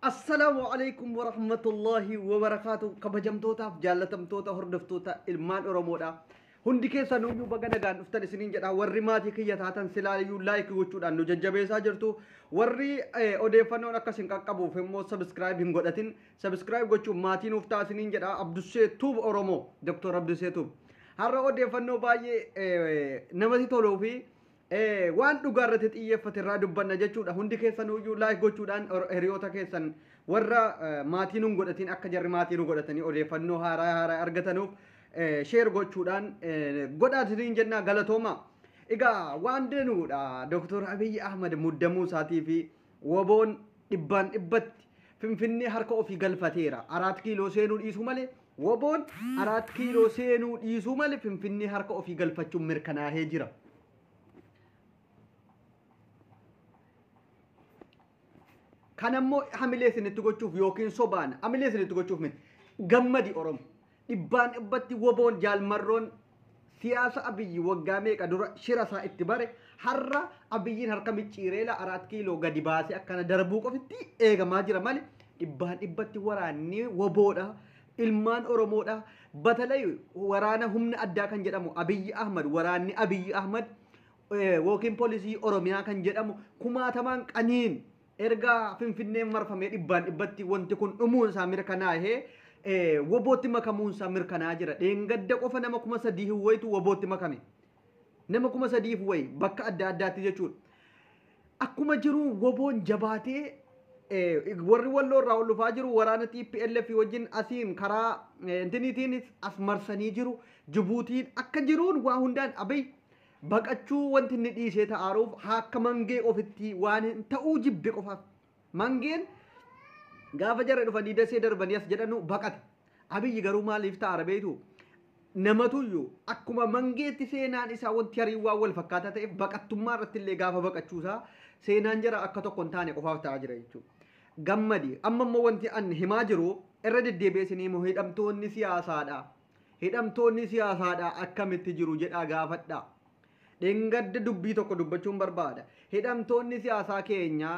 Assalaamu alaikum warahmatullahi wabarakaatu. Kabajamtootaaf jaallatamtoota hordoftoota ilmaan Oromoodha. Hundi keessan iyyuu baga nagaan dhuftan isiniin jedha. Warri maatii kiyya taatan silaayyuu like gochuudhaan nu jajjabeessaa jirtu. Warri odeeffannoon akkas hin qaqqabuuf immoo subscribe hin godhatin, subscribe gochuun maatii nuuf ta'a isiniin jedha. Abdussee Tuub Oromoo, Dr. Abdussee Tuub. Har'a odeeffannoo baay'ee namatti toluu fi waan dhugaa irratti xiyyeeffate irraa dubbanna jechuudha. Hundi keessan iyyuu like gochuudhaan hiriyoota keessan warra maatii nun godhatin akka jarri maatii nu godhatanii odeeffannoo haaraa haaraa argatanuuf share gochuudhaan godhaa isiniin jennaa, galatooma. Egaa waan danuudha, Dr. Abiyyi Ahmad muddamuu isaatii fi woboon dhibbaan dhibbatti Finfinnee harka ofii galfateera. 4 kiiloo seenuu dhiisuu malee, woboon 4 kiiloo seenuu dhiisuu malee Finfinnee harka ofii galfachuun mirkanaa'ee jira. Kan ammoo hamilee isinitti gochuuf yookiin sobaan hamilee isinitti gochuuf miti. Gammadi Oromo. Dhibbaan dhibbatti woboon jaalmarroon siyaasa Abiyyi waggaa meeqa dura shira isaa itti bare har'a Abiyyiin harka micciireela 4 kiiloo gadi baasee akkana darbuu qofitti eegamaa jira malee dhibbaan dhibbatti waraanni woboodha. Ilmaan Oromoodha. Batalay waraana humna addaa kan jedhamu Abiyyi Ahmad, waraanni Abiyyi Ahmad yookiin poolisii Oromiyaa kan jedhamu kumaatamaan qaniin erga Finfinneen marfamee dhibbaan dhibbatti wanti kun dhumuun isaa mirkanaa'ee wobootti makamuun isaa mirkanaa'aa jira. Dheengadda qofa nama 3000 wayitu wobootti makame. Nama 3000 wayi bakka adda addaatti jechuudha. Akkuma jiru woboon jabaatee warri walloo irraa ol dhufaa jiru waraana TPLF wajjin asiin karaa intiniitiinis as marsanii jiru. Jibuutiin akka jiruun waa hundaan Abiy baqachuu wanti inni dhiisee ta'aaruuf akka mangee ofitti waan hin ta'uu jibbe qofaaf. Mangeen gaafa jarri dhufanii dasee darbanii as jedhanu baqate. Abiyyi garuu maaliif ta'a beektu? Namatuyyuu akkuma mangeetti seenaan isaa wanti hariiwwan wal fakkaataa ta'eef baqattummaa irratti illee gaafa baqachuusaa seenaan jara akka tokko hin taane qofaaf ta'aa jira jechuudha. Gammadi amma immoo wanti an himaa jiru irra deddeebi'ee isinii immoo hidhamtoonni siyaasaadha. Hidhamtoonni siyaasaadha akkamitti jiru jedhaa gaafadha. Dheengadda dubbii tokko dubbachuun barbaada. Hidhamtoonni siyaasaa keenya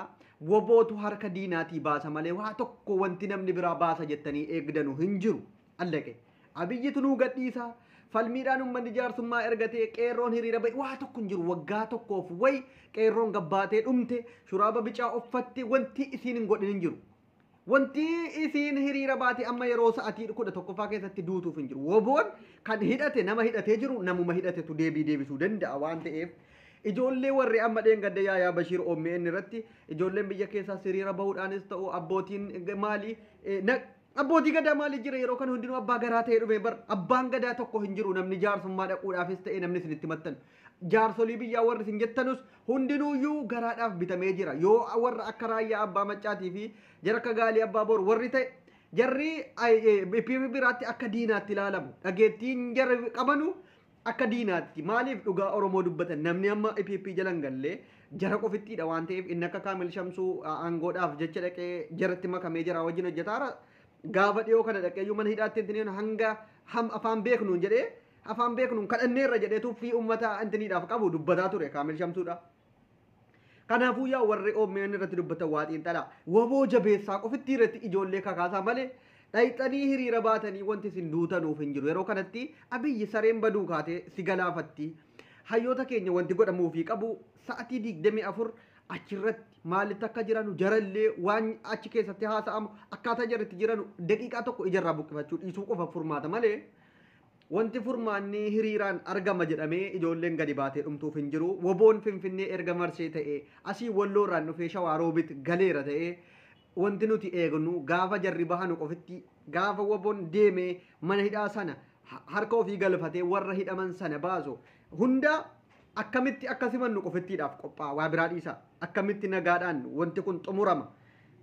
wobootu harka diinaatii baasa malee waa tokko wanti namni biraa baasa jettanii eegdanu hin jiru. Allaqe. Abiyyitu nuu gadhiisa. Falmiidhaan uummanni jaarsummaa ergatee qeerroon hiriira ba'e waa tokko hin jiru. Waggaa tokkoof wayi qeerroon gabbaatee dhumte shuraaba bicaa uffatte wanti isiin hin godhin hin jiru. Wanti isiin hiriira baate amma yeroo sa'atii 11ffaa keessatti duutuuf hin jiru. Woboon kan hidhate nama hidhatee jiru namuma hidhatetu deebii deebisuu danda'a waan ta'eef ijoollee warri amma dheengadda Yaayaa Bashiir OMN irratti ijoolleen biyya keessaa hiriira bahuudhaanis ta'u abbootiin maali abbootii gadaa maali jira yeroo kana hundinuu abbaa garaa ta'ee dhufe bar abbaan gadaa tokko hin jiru namni jaarsummaa dhaquudhaafis ta'e namni isinitti maxxanu. Jaarsolii biyyaa warri isin jettanus hundinuuyyuu garaadhaaf bitamee jira. Yoo warra akka raayyaa abbaa maccaatii fi jara akka gaalii abbaa boor warri ta'e jarri PP biraatti akka diinaatti ilaalamu. Dhageettiin jarri qabanu akka diinaatti. Maaliif dhugaa Oromoo dubbatan namni amma PP jala hin galle jara qofittiidha waan ta'eef inni akka Kaamil Shamsuu aangoodhaaf jecha dhaqee jaratti makamee jara wajjin hojjetaara. Gaafa dhiyoo kana dhaqee iyyuu mana hidhaatti intiniin hanga ham afaan beeknuun jedhee afaan beeknuun kadhanneerra jedhee tuffii uummata intiniidhaaf qabu dubbataa ture Kaamil Shamsuudha. Kanaafuu yaa warri OMN irratti dubbatan waa xiinxalaa. Woboo jabeessaa qofitti irratti ijoollee kakaasaa malee dhayxanii hiriira baatanii wanti isin duutanuuf hin jiru. Yeroo kanatti Abiyyi sareen baduu kaatee si galaafatti. Hayyoota keenya wanti godhamuufii qabu sa'atii 24 achirratti maalitti akka jiranu jarallee waan achi keessatti haasa'amu akkaataa jarritti jiranu daqiiqaa tokko ijarraa buqqifachuu dhiisuu qofa furmaata malee wanti furmaanni hiriiraan argama jedhamee ijoolleen gadi baatee dhumtuuf hin jiru. Woboon Finfinnee erga marsee ta'ee asii walloorraan dhufee Shawaa Roobit galeera ta'ee wanti nuti eegnu gaafa jarri bahanu qofitti gaafa woboon deemee mana hidhaa sana harka ofii galfatee warra hidhaman sana baasu hunda akkamitti akka simannu qofittiidhaaf qophaa'a waa biraa dhiisa. Akkamitti nagaadhaan wanti kun xumurama.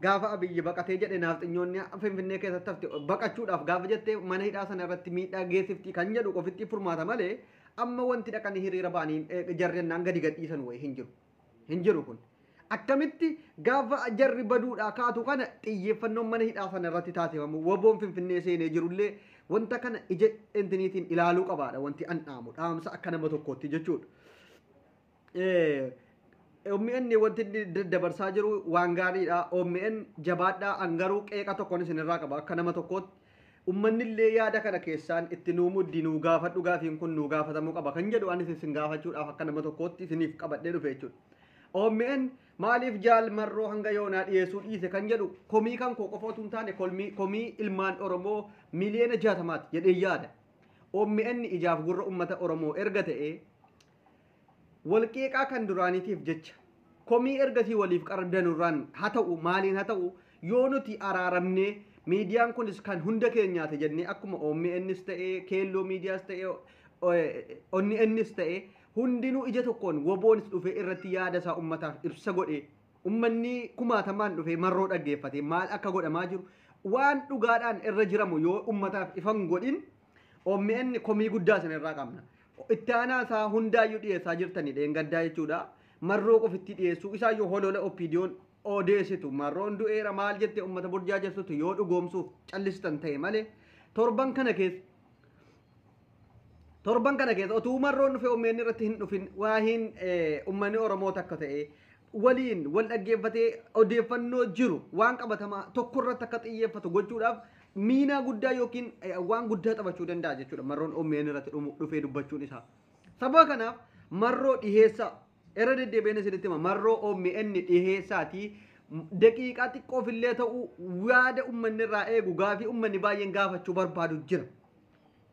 Gaafa Abiyyi baqatee jedhe naafxinyoonni Finfinnee keessatti hafte baqachuudhaaf gaafa jettee mana hidhaa sana irratti miidhaa geessifti kan jedhu qofitti furmaata malee amma wanti dhaqanii hiriira ba'anii jarrennaan gadi gadhiisan wayii hin jiru. Hin jiru kun. Akkamitti gaafa jarri baduudhaa kaatu kana xiyyeeffannoon mana hidhaa sana irratti taasifamu woboon Finfinnee seenee jirullee wanta kana ija intiniitiin ilaaluu qabaadha wanti an dhaamu dhaamsa akka nama tokkootti jechuudha. OMN wanti inni daddabarsaa jiru waan gaariidha. OMN jabaadhaa, angaruu qeeqa tokkoon isinirraa qaba akka nama tokkootti. Uummanni illee yaada kana keessaan itti nuu muddi, nuu gaafadhu, gaafiin kun nuu gaafatamuu qaba kan jedhu anis isin gaafachuudhaaf akka nama tokkootti isiniif qabadhee dhufe jechuudha. OMN maaliif Jaal Marroo hanga yoonaa dhiyeessuu dhiise kan jedhu komii kan koo qofa otoo hin taane komii ilmaan Oromoo miliyoona 60ti jedhee yaada. OMN ijaaf gurra uummata Oromoo erga ta'ee, walqeeqaa kan duraaniitiif jecha komii ergasii waliif qardanurraan haa ta'u, maaliin haa ta'u, yoo nuti araaramnee miidiyaan kunis kan hunda keenyaati jennee, akkuma OMNs ta'ee, Keelloo Miidiyaas ta'ee, ONNs ta'ee, hundinuu ija tokkoon woboonis dhufee irratti yaada isaa ummataaf ibsa godhe, ummanni kumaatamaan dhufee Marroo dhaggeeffate, maal akka godhamaa jiru waan dhugaadhaan irra jiramu yoo ummataaf ifan godhin, OMN komii guddaa isinirraa qabna. Itti aanaa isaa hundaayyuu dhiyeessaa jirtanii dheengaddaa jechuudha. Marroo qofitti dhiyeessuu isaayyuu holola OPDOn odeessitu, Marroon du'eera maal jette ummata burjaajessutu yoo dhugoomsuuf callistan ta'e malee, torban kana keessa otuu Marroon dhufe OMN irratti hin dhufin, waa hin ummanni Oromoo takka ta'e waliin wal dhaggeeffatee odeeffannoo jiru waan qabatamaa tokko irratti akka xiyyeeffatu gochuudhaaf miinaa guddaa yookiin waan guddaa taphachuu danda'a jechuudha Marroon OMN irratti dhufee dubbachuun isaa. Sababa kanaaf Marroo dhiheessaa, irra deddeebiin isinitti hima, Marroo OMN dhiheessaatii daqiiqaa xiqqoof illee ta'u yaada ummanni irraa eegu, gaafii ummanni baay'een gaafachuu barbaadu jira.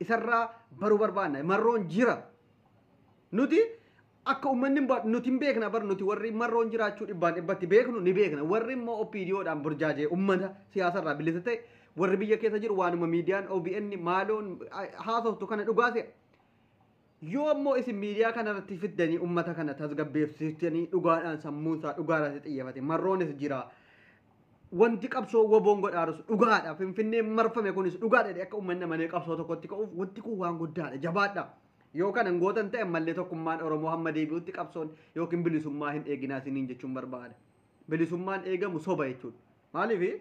Isarraa baruu barbaanna. Marroon jira. Nuti akka uummanni nuti hin beekna bar, nuti warri Marroon jiraachuu dhibbaan dhibbatti beeknu ni beekna. Warri immoo OPDOdhaan burjaajee uummata siyaasarraa bilisa ta'e, warri biyya keessa jiru, waanuma miidiyaan OBN maaloon haasoftu kana dhugaase. Yoo ammoo isin miidiyaa kanarratti fiddanii uummata kana tasgabbeessitanii dhugaadhaan sammuunsaa dhugaadhaan xiyyeeffate, Marroonis jira. Wanti qabsoo woboon godhaarus dhugaadha. Finfinneen marfame kunis dhugaadha jedhee akka uummanni amanee qabsoo tokkotti ka'uuf wanti kun waan guddaadha. Jabaadha. Yoo kana hin gootan ta'e ammallee tokkummaan Oromoo hamma deebi'utti qabsoon yookiin bilisummaa hin eeginaa isiniin jechuun barbaada. Bilisummaan eegamu soba jechuudha. Maaliif,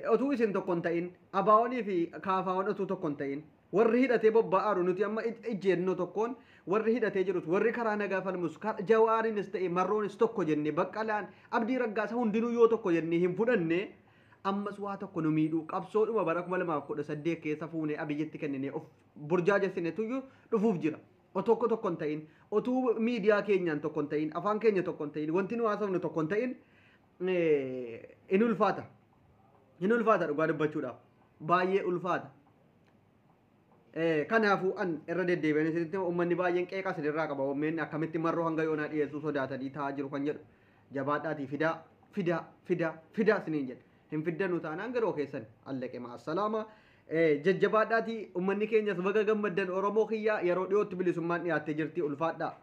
otuu isin tokko hin ta'in, ABOnii fi KFOn otuu tokko hin ta'in, warri hidhatee bobba'aaru, nuti amma ijjeennoo tokkoon warri hidhatee jirus, warri karaa nagaa falmus, Jawaarinis ta'e Marroonis tokko jennee, Baqqalaan, Abdii Raggaasa hundinuu yoo tokko jennee hin fudhanne, ammas waa tokko nu miidhuu qabsoodhuma bara 2018 keessa fuunee Abiyyitti kenninee of burjaajessine tuyyuu dhufuuf jira. Tokko tokko hin ta'in, otuu miidiyaa keenyaan tokko hin ta'in, afaan keenya tokko hin ta'in, wanti nu haasofnu tokko hin ta'in, in ulfaata. Hin ulfaata, dhugaa dubbachuudhaaf. Baay'ee ulfaata. Kanaafuu an irra deddeebi'anii isinitti hima, uummanni baay'een qeeqa isinirraa qaba. Uummanni akkamitti Marroo hanga yoonaa dhiyeessuu sodaatanii taa'aa jiru kan jedhu, jabaadhaatii fidaa, fidaa, fidaa, fidaa isiniin jedha. Hin fiddanuu taanaan garuu keessan allaqe ma'assalaama. Jajjabaadhaatii uummanni keenyas baga gammaddan. Oromoo kiyyaa, yeroo dhiyootti bilisummaan dhiyaattee jirti, ulfaadhaa.